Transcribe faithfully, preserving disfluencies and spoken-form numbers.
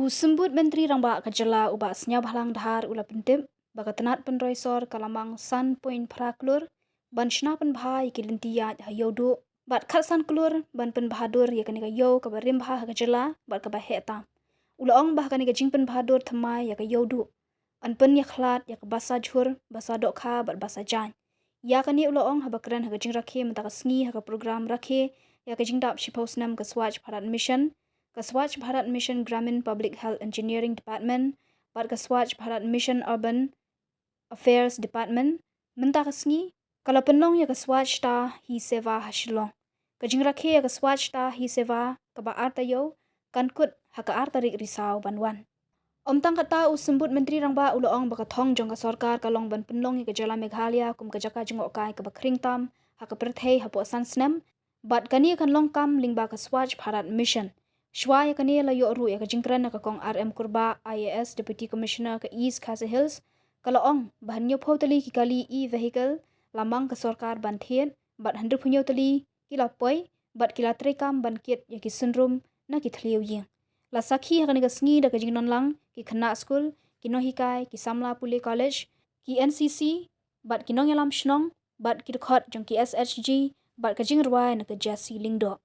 U Symbud Myntri Rangbah ka jylla u Bah Sniawbhalang Dhar u la pyntip ba ka tnat pynroi sor ka la mang san point phra klur ban shna pynbha ïa ki lynti ïaid ha Ïewduh, bad khatsan klur ban pynbha dur ïa kane ka ïew kaba rim bha ha ka jylla bad kaba heh tam. U la ong ba ha kane ka jingpynbha dur thymmai ïa ka Ïewduh, yn pynïakhlad ïa ka basa jhur, basa dohkha bad basa jaiñ. Ïa kane u la ong haba kren ha ka jingrakhe mynta ka sngi ha ka program rakhe ïa ka jingdap shiphew snem ka Swachh Bharat Mission, ka Swachh Bharat Mission Gramin Public Health Engineering Department bad ka Swachh Bharat Mission Urban Affairs Department mynta ka sngi, ka la pynlong ïa ka Swachhata Hi Seva ha Shillong. Ka jingrakhe ïa ka Swachhata Hi Seva kaba ar taïew kan kut ha ka ar tarik Risaw ban wan. Ym tang kata, u Symbud Myntri Rangbah u la ong ba ka thong jong ka sorkar ka long ban pynlong ïa ka jylla Meghalaya kum ka jaka jngohkai kaba khring tam ha ka pyrthei hapoh san snem, bad kane kan long kam lyngba ka Swachh Bharat Mission. Shuwa ïa kane la ïoh ruh ïa ka jingkren na ka Kong R M Kurbah, I A S, Deputy Commissioner ka East Khasi Hills, ka la ong ba hynñiewphew tylli ki kali e-vehicle la mang ka sorkar ban thied, bad hynriewphew hynñiew tylli ki la poi, bad ki la treikam ban kit ïa ki synrum na ki thliew ïing. La sakhi ha kane ka sngi da ka jingnonlang ki khynnah skul, ki nonghikai, ki samla pule college, ki N C C, bad ki nongïalam shnong, bad ki dkhot jong ki S H G, bad ka jingrwai na ka Jesse Lyngdoh.